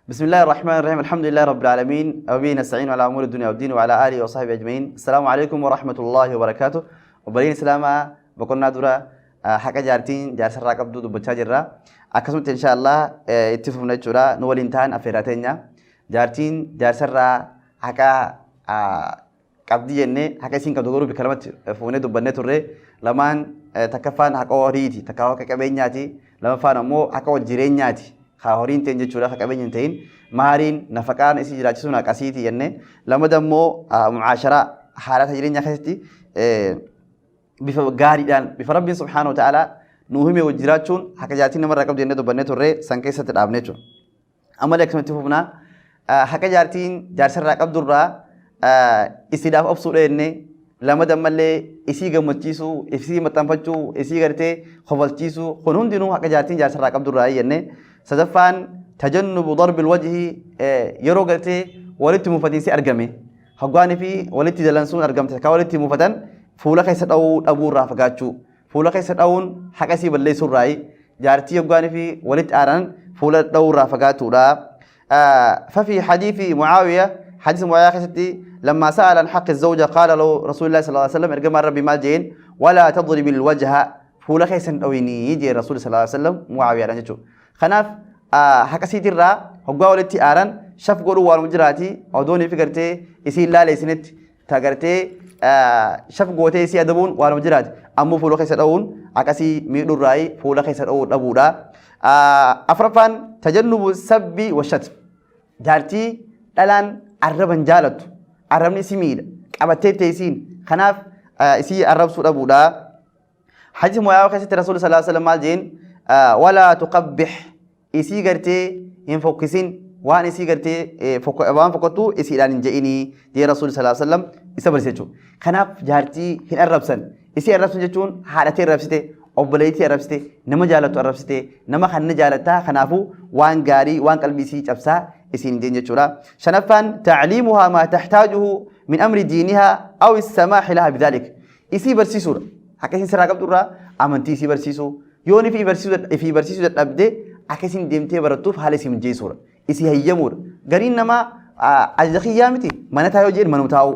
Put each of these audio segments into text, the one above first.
بسم الله الرحمن الرحيم، الحمد لله رب العالمين، وبه نستعين على أمور الدنيا والدين، وعلى آله وصحبه أجمعين. السلام عليكم ورحمة الله وبركاته. Obboleen Islaamaa, boqonnaa dura haqa jaartiin jaarsarraa qabdu dubbachaa jirra. Akkasumatti inshaallah itti fufna jechuudha. Nu waliin ta'an affeeraa teenya. Jaartiin jaarsarraa haqa qabdi jennee, haqa isiin qabdu garuu bikka lamatti fuunee dubbannee turre. Lamaan, takkaffaan haqa horiiti, takka haqa qabeenyaati, lamaffaan ammoo haqa wal jireenyaati. Haa horiin ta'in jechuudha, haqa qabeenya hin ta'in. Maariin nafaqaan isii jiraachisuun haqasiiti jennee. Lamada immoo mucaasharaa, haalata jireenyaa keessatti bifa gaariidhaan, bifa Rabbiin subhaanahu wa ta'aalaa nuu hime wajji jiraachuun haqa jaartiin namarraa qabdu jennee dubbannee turre, san keessatti dhaabne jechuudha. Ammallee akkasumatti fufnaa. Haqa jaartiin jaarsarraa qabdurraa isiidhaaf obsuudha jennee. Lamada ammallee isii gammachiisuu, isii maxxanfachuu, isii gartee kofalchiisuu, kun hundinuu haqa jaartiin jaarsarraa qabdurraa jennee. Sadaffaan تجنب ضرب الوجه, yeroo gartee walitti mufatiinsi argame, hoggaanii fi walitti dalansuun argamte, ka walitti mufatan fuula keessa dha'uu dhabuu irraa fagaachuu. Fuula keessa dha'uun haqa isii balleessuu irraayi. Jaartii hoggaanii fi walitti aaran fuula dha'uu irraa fagaatuudha. ففي حديث معاوية، حديث معاوية keessatti، لما سأل عن حق الزوجة قال له رسول الله صلى الله عليه وسلم، ergamaan Rabbi maal jeen? ولا تضرب الوجه, fuula keessa hin dhawinii jee Rasuul صلى الله عليه وسلم Mucaawiyaadhaan jechuudha. Kanaaf haqa isiitirraa hoggaa walitti aaran shaf godhuu waanuma jiraati. Odoonii fi gartee isii ilaale isinitti ta gartee shaf gootee isii adabuun waanuma jiraati. Ammoo fuula keessa dha'uun akkasii miidhurraayi fuula keessa dha'uu dhabuudha. Afraffaan تجنب السب والشتم. Jaartii dhalaan arraban jaalattu, arrabni isii miidha qabattee teessiin, kanaaf isii arrabsuu dhabuudha. Hadiisa Mu'aawiyaa keessatti Rasuulli صلى الله عليه وسلم maal jeen? ولا تقبح, isii gartee hin fokkisin, waan isii gartee waan fokkottu isiidhaan hin je'inii jee Rasuulli صلى الله عليه وسلم isa barsiise jechuudha. Kanaaf jaartii hin arrabsan. Isii arrabsan jechuun haadhatee arrabsite, obboleettii arrabsite, nama jaalattu arrabsite, nama kan ni jaalattaa, kanaafuu waan gaarii waan qalbii isii cabsaa isiin hin jeen jechuudha. Shanaffaan تعليمها ما تحتاجه من أمر دينها أو السماح لها بذلك. Isii barsiisuudha. Akka isin sirraa qabdu irraa amantii isii barsiisuu. Yoon ifii barsiisuu dadhabde, akka isin deemtee barattuuf haala isii mijeessuudha. Isii hayyamuudha. Gariin namaa ajaja kiyyaa miti, mana taa'uu jeen manuma taa'uu.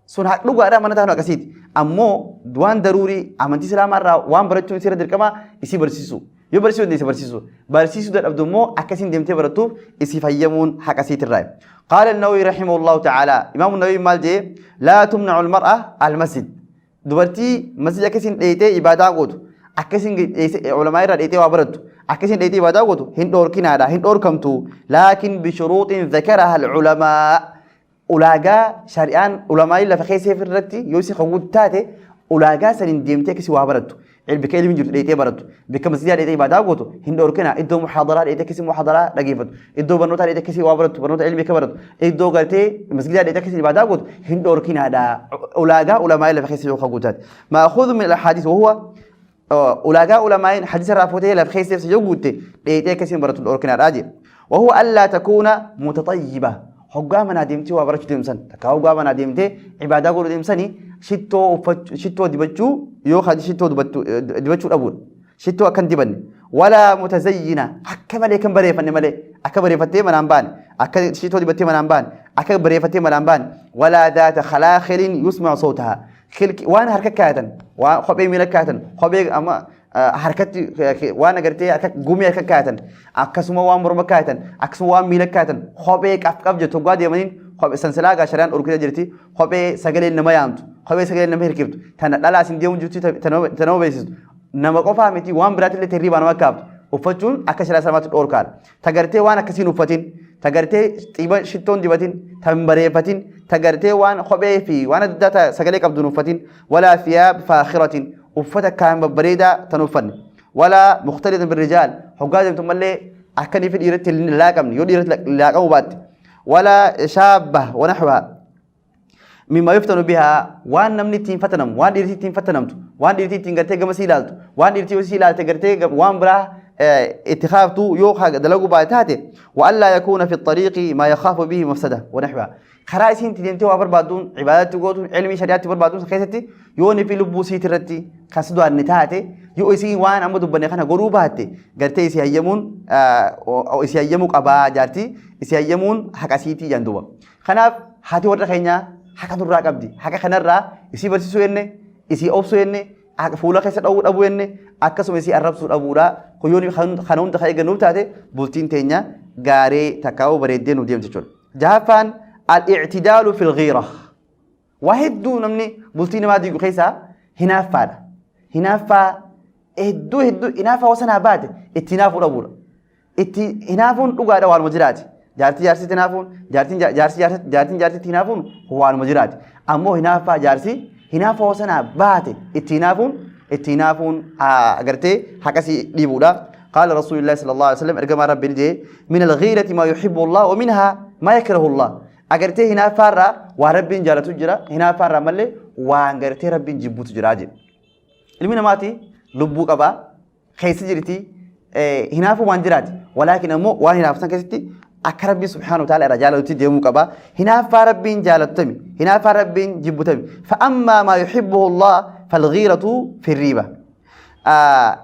Sun dhugaadhaa, mana taa'u akkasiiti. Ammoo waan daruurii amantii Islaamaa irraa waan barachuun isirra dirqama isii barsiisu. Yoo barsiisuu dandeesse barsiisu. Barsiisuu dadhabdu immoo akka isin deemtee barattuuf isii fayyamuun haqa isiitirraa. قال النووي رحمه الله تعالى, إمام النووي maal jee? لا تمنع المرأة المسجد, dubartii masjida akka isin dheeytee ibaadaa gootu, akka isin ulamaa irraa dheeytee waa barattu, akka isin dheeytee ibaadaa gootu hin dhoorkinaadha, hin dhoorkamtu. لكن بشروط ذكرها العلماء, ulaagaa shari'aan ulamaa lafa keessee irratti yoo isin hawwatu taate, ulaagaa saniin deemtee akkasii waa barattu, bikka ilmi jirtu dheeytee barattu, bikka masjidaa dheeytee ibaadaa gootu hin dhoorkina. Iddoo muhaadaraa dheeytee akkasii muhaadaraa dhageeffatu, iddoo barnootaa dheeytee akkasii waa barattu, barnoota ilmi akka barattu, iddoo gartee masjidaa dheeytee akkasii ibaadaa gootu hin dhoorkinaadha, ulaagaa ulamaa lafa keessa yoo hawwatu taate. مأخوذ من الأحاديث وهو, ulaagaa ulamaa'in hadiisa irraa fuutee lafa keessa yoo guutte, dheeytee akkasiin baratu dhoorkinaadha jee. وهو ألا تكون متطيبة, hoggaa manaa deemtee waa barachuu deemsan, takka hoggaa manaa deemtee ibaadaa godhuu deemsanii, shittoo uffachuu, shittoo dibachuu, yoo shittoo dibachuu dhabuudha. Shittoo akkan dibanne. ولا متزينة, akka malee kan bareeffanne malee, akka bareeffattee manaan baane, akka shittoo dibattee manaan baane, akka bareeffattee manaan baane. ولا ذات خلاخل يسمع صوتها, waan harka kaayatan, waan kophee miila kaayatan, kophee amma harkatti waan agartee akka gumii harka kaayatan, akkasuma waan morma kaayatan, akkasuma waan miila kaayatan, kophee qaf qaf jettu hoggaa deemaniin, kophee sansalaa gaa shari'aan dhorkitee jirti. Kophee sagaleen nama yaamtu, kophee sagaleen nama hirkiftu, tana dhalaa isin deemu jirti, tana nama beeksistu, nama qofaa miti waan biraatillee hirribaa nama kaaftu uffachuun akka shari'aa Islaamaatti dhorkaadha. Tagartee waan akkasiin uffatin, tagartee xiba shittoon dibatin, tan bareeffatin, tagartee waan kophee fi waan adda addaa sagalee qabduun uffatin. ولا ثياب فاخرة, uffata kaan babbareedaa tan uffanne. ولا مختلطة بالرجال, hoggaa deemtu mallee akka inni fi dhiiratti hin laaqamne, yoo dhiiratti laaqamuu baatte. ولا شابة ونحوها مما يفتن بها, waan namni ittiin fatanamu, waan dhiirti ittiin fatanamtu, waan dhiirti ittiin gartee gama sii ilaaltu, waan dhiirti sii ilaalte gartee waan biraa itti kaaftu yoo dalaguu baate taate wa allaa yakuuna fi xariiqi maa yakhaafu bihi mafsada wa naxwa karaa isiin itti deemtee waa barbaadduun ibaadatti gootuun ilmii shari'aatti barbaadduun keessatti yoo ni fi lubbuu isiiti irratti kan sodaanne taate yoo isiin waan amma dubbanne kana godhuu baatte gartee isii hayyamuun isii hayyamuu qabaa jaartii isii hayyamuun haqa isiitii jedhan duuba. Kanaaf haati warra keenyaa haqa nurraa qabdi. Haqa kanarraa isii barsiisuu jenne isii obsuu jenne fuula keessa dha'uu dhabuu jenne akkasuma isii arrabsuu dhabuudha. Kun yoo kana hunda kan eeggannuuf taate bultiin teenya gaaree takkaa'uu bareeddee nu deemti jechuudha. Jahaffaan al-i'tidaalu fil ghiira. Waa hedduu namni bultii namaa diigu keessaa hinaaffaadha. Hinaaffaa hedduu hedduu hinaaffaa wasanaa baate itti hinaafuu dhabuudha. Itti hinaafuun dhugaadha waanuma jiraati. Jaartii jaarsitti hinaafuun, jaartiin jaarsi jaartiin jaartitti hinaafuun waanuma jiraati. Ammoo hinaaffaa jaarsi hinaaffaa wasanaa baate itti hinaafuun itti hinaafuun agartee haqasii dhiibuudha. قال رسول الله صلى الله عليه وسلم ergamaa Rabbii ni jedhe من الغيرة ما يحب الله ومنها ما يكره الله. Agartee hinaaffaarraa waan Rabbiin jaalatu jira, hinaaffaarraa malee waan gartee Rabbiin jibbutu jira jedhe. Ilmi namaati lubbuu qabaa, keessa jirti, hinaafuu waan jiraati. Walaakin ammoo waan hinaafsan keessatti akka Rabbiin subhaanahu wa ta'ala irraa jaalatutti deemuu qaba. Hinaaffaa Rabbiin jaalatutami, hinaaffaa Rabbiin jibbutami. فأما ما يحبه الله فالغيرة في الريبة.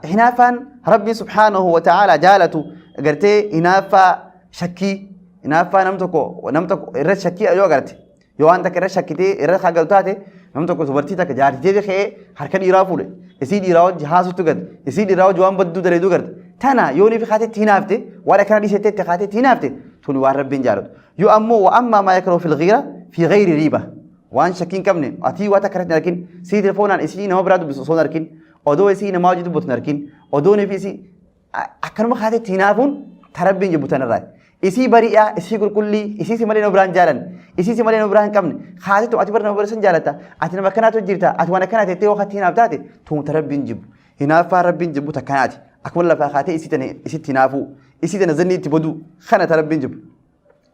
Hinaaffaan Rabbiin subhaanahu wa ta'ala jaalatu gartee hinaaffaa shakkii, hinaaffaa nam tokko nam tokko irra shakkii yoo agarte, yoo waan takka irra shakkitee irra kaagalu taate, nam tokko dubartii takka jaartitee ka'ee harka dhiiraa fuudhe, isii dhiiraa wajji haasutti garte, isii dhiiraa wajji waan badduu daleeduu garte, tana yoo nifi kaatetti hinaafte, waan akkana dhiisettee itti kaatetti hinaafte, tuni waan Rabbiin jaalatu. Yoo ammoo وأما ما يكره في الغيرة في غير ريبة, waan shakkii hin qabne, atii waan takka irratti hin arkin, sii telefoonaan isii nama biraa dubbisu osoo hin arkin, odoo isii nama wajji dubbatu hin arkin, odoo nifi isii akkanuma kaatetti hinaafuun ta Rabbiin jibbu tanarraa. Isii bari'aa, isii qulqullii, isii si malee nama biraan jaalan, isii si malee nama biraa hin qabne, kaatetu ati bara nama bira san jaalatta, ati nama akkanaatu jirta, ati waan akkanaa teettee yoo katti hinaaf taate, tun ta Rabbiin jibbu. Hinaaffaa Rabbiin jibbu takkanaati. Akkuma lafaa kaatee isii tana isitti hinaafuu, isii tana zanni itti baduu, kana ta Rabbiin jibbu.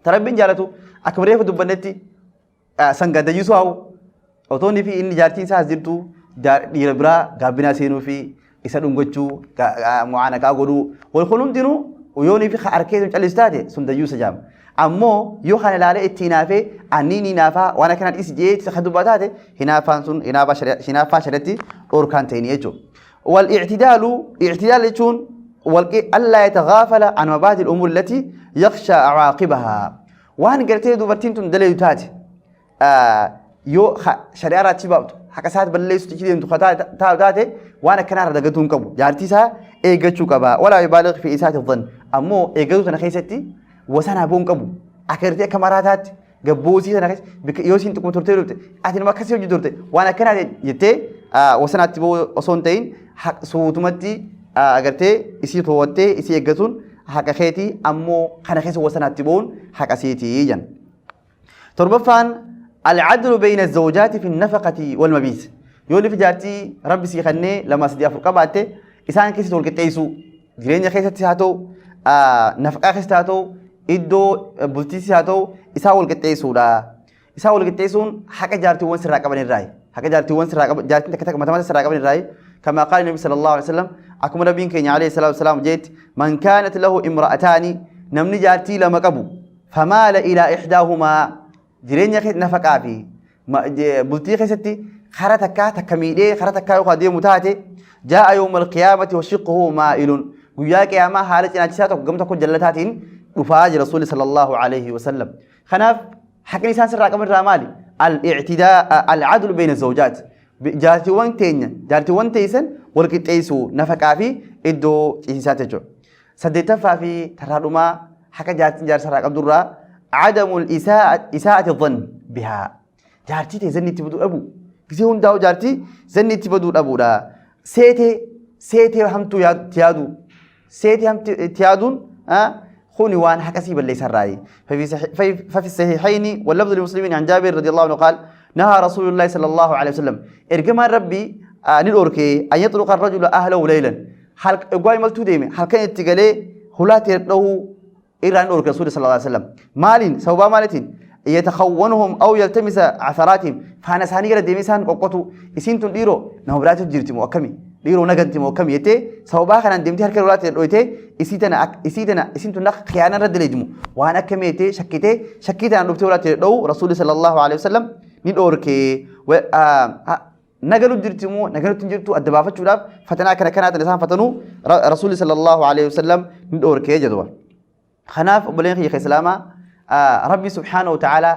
Ta Rabbiin jaalatu akkuma reefu dubbannetti sangaa dayyisuu haa'u otoo inni fi inni jaartiin isaa as jirtu dhiira biraa gaabbinaa seenuu fi isa dhungachuu, mu'aanaqaa godhuu, wal kun hundinuu yoo inni fi harkee sun callisu taate sun dayyuusa jaama. Ammoo yoo kana ilaalee itti hinaafee anni ni hinaafaa waan akkanaa dhiisi jee itti kan dubbaa taate, hinaaffaan sun hinaaffaa shari'atti dhorkaan ta'ini jechuudha. والاعتدال, اعتدال jechuun ألا يتغافل عن مبادئ الأمور التي يخشى عواقبها. Waan gartee dubartiin tun daleedu taate yoo shari'aa irraa baabtu haqa isaati balleessutti deemtu taate, waan akkanaa irra dagatuu hin qabu. Jaartii isaa eeggachuu qaba. ولا يبالغ في إساءة الظن. Ammoo eeggachuu sana keessatti wasanaa bu'uu hin qabu. Akka gartee akka maraataatti gabboosii sana keessa yoo isiin xiqqoo turtee dhufte, ati nama akkasii hojii turte, waan akkanaa jettee wasanaatti bu'uu osoo hin ta'in, suutumatti agartee isii to'attee isii eeggatuun haqa keetii, ammoo kana keessa wasanaatti bu'uun haqa isiitii jan. Torbaffaan العدل بين الزوجات في النفقة والمبيت. Yoo lifi jaartii Rabbi sii kennee lama, sadii, afur qabaatte, isaan keessatti wal qixxeessuu, jireenya keessatti haa ta'u, nafaqaa keessatti haa ta'u, iddoo bultiis haa ta'u, isaan wal qixxeessuudha. Isaan wal qixxeessuun haqa jaartiiwwan sirraa qaban irraayi. Haqa jaartiiwwan sirraa qaban, jaartiin takka takka mataa sirraa qaban irraayi. كما قال النبي صلى الله عليه وسلم, akkuma nabiin keenya عليه الصلاة والسلام jeetti, من كانت له امرأتان, namni jaartii lama qabu, فمال إلى إحداهما, jireenya keessa nafaqaa fi bultii keessatti kara takkaa takka miidhee kara takkaa yookaan deemu taate, جاء يوم القيامة وشقه مائل, guyyaa qiyaamaa haala cinaachisaa tokko gam tokko jallataatiin dhufaa jira Rasuulli صلى الله عليه وسلم. Kanaaf haqni isaan sirraa qaban irraa maali? الاعتداء, العدل بين الزوجات, jaartiiwwan teenya, jaartiiwwan teessan wal qixxeessuu nafaqaa fi iddoo ciisisaati jechuudha. Saddeettaffaa fi tarraa haqa jaartiin jaarsarraa qabdurraa عدم إساءة الظن بها. Jaartii ta'e zanni itti baduu dhabu. Gisee hundaa'u jaartii zanni itti baduu dhabuudha. Seetee seetee hamtuu itti yaadu. Seetee hamtuu itti yaaduun kuni waan haqasii balleessarraayi. ففي الصحيحين واللفظ للمسلمين عن جابر رضي الله عنه قال نهى رسول الله صلى الله عليه وسلم, ergamaan Rabbii ni dhorkee, أن يطرق الرجل أهله ليلا, hal imaltuu deeme halkan itti galee hulaatti dhahuu irraa ni dhorke Rasuulli صلى الله عليه وسلم. Maaliin? Sababaa maaliitiin? يتخونهم أو يلتمس عثراتهم, faana isaanii gara deemee isaan qoqqotu, isiin tun dhiiroo nama biraatu jirti moo akkami, Dhiiroo na ganti moo akkami jettee sababaa kanaan deemtee harka lolaatti dhoytee isii tana isii tana isin tun akka khiyaana irra daleedmu waan akkamii jettee shakkitee shakkii tanaan dhuftee walaatti dho'u Rasuulli sallallahu alaihi wasallam ni dhoorke. Nagalu jirti moo nagalutti hin jirtu adda baafachuudhaaf fatanaa akkana kanaa tana isaan fatanuu Rasuulli sallallahu alaihi wasallam ni dhoorke jedhuba. Kanaaf obboleen kiyya islaamaa, Rabbi subhaanahu wa ta'ala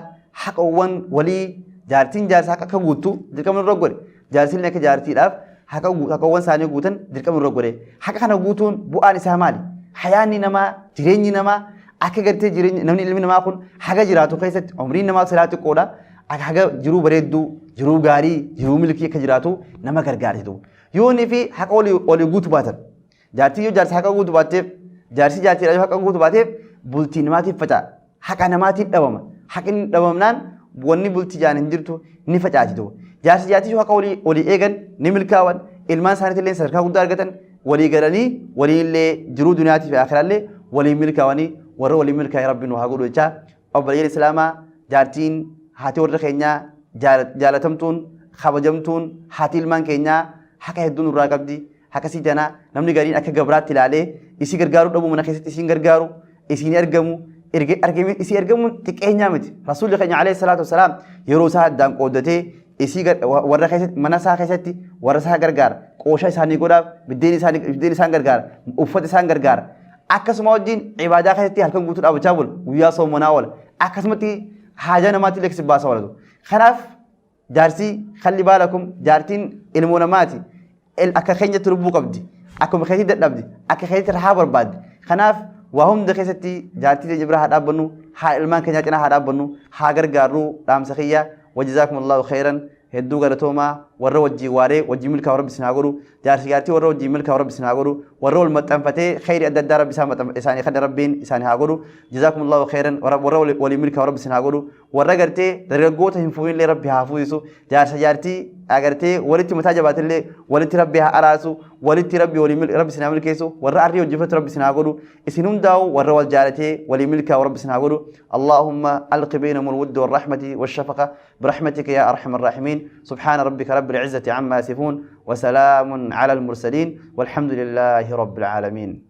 haqawwan walii jaartiin jaarsa haqa akka guuttu dirqama nurra godhe. Jaarsillee akka jaartiidhaaf haqawwan isaanii guutan dirqama nurra godhe. Haqa kana guutuun bu'aan isaa maali? Hayaanni namaa, jireenyi namaa akka gartee jireenya namni ilmi namaa kun haga jiraatu keessatti umriin namaa silaa xiqqoodha. Akka haga jiruu bareedduu, jiruu gaarii, jiruu milkii akka jiraatu nama gargaarti. Yoonii fi haqa walii guutuu baatan. Jaartii yoo jaarsa haqa guutu baatteef, jaarsi jaartiidha yoo haqa guutu baateef, bultii namaatiif faca'a. Haqa namaatiin dhabama. Haqni dhabamnaan wanni bultii jaan hin jirtu, ni facaati duuba. Jaarsi jaartii yoo haqa walii walii eegan ni milkaawan, ilmaan isaaniitti illee sadarkaa guddaa argatan, walii galanii waliin illee jiruu duniyaatii fi akiraallee waliin milkaawanii, warra waliin milkaa'e Rabbi nu haa godhu jechaa. Obboleeyyan Islaamaa, jaartiin haati warra keenyaa jaalatamtuun kabajamtuun haati ilmaan keenyaa haqa hedduu nurraa qabdi. Haqa isii tana namni gariin akka gabraatti ilaalee isii gargaaruu dhabuu, mana keessatti isiin gargaaru, isiin argamu, isii argamuun xiqqeenyaa miti. Rasuulli keenya alayhi salaatu wasalaam yeroo isaa addaan qooddatee isii warra keessatti, mana isaa keessatti warra isaa gargaara, qoosha isaanii godhaaf, biddeen isaan gargaara, uffata isaan gargaara. Akkasuma wajjin ibaadaa keessatti halkan guutuu dhaabachaa bula, guyyaa soomanaa oola. Akkasumatti haajaa namaatti illee baasa oolatu. Kanaaf jaarsii kalli baalakum, jaartiin ilmoo namaati. Akka keenyatti lubbuu qabdi. Akkuma keetti dadhabdi. Akka keetti rahaa barbaaddi. Kanaaf waa hunda keessatti jaartii teenya bira haa dhaabbannu, haa ilmaan keenyaa cinaa haa dhaabbannu, haa gargaarru dhaamsa kiyya. Wajazaakumullahu khairan. Hedduu galatoomaa. Warra wajjin waaree wajjin milkaa'u Rabbi isin haa godhu. Jaarsi jaartii warra wajjin milkaa'u Rabbi isin haa godhu. Warra wal maxxanfatee khayri adda addaa Rabbi isaan isaanii kan Rabbiin isaanii haa godhu. Jazaakumullahu khairan. Warra waliin milkaa'u Rabbi isin haa godhu. Warra gartee dargaggoota hin fuunillee Rabbi haa fuusisu. Jaarsa jaartii agartee walitti mataa jabaatillee walitti Rabbi haa araarsu. Walitti Rabbi walii Rabbi isin haa milkeessu. Warra arrii hojjifatu Rabbi isin haa godhu. Isin hundaa'u warra wal jaalatee walii milkaa'u Rabbi isin haa godhu. Allahumma alqi bainahum alwudda warrahmati washafaqa برحمتك يا أرحم الراحمين. سبحان ربك رب العزة عما يصفون وسلام على المرسلين والحمد لله رب العالمين.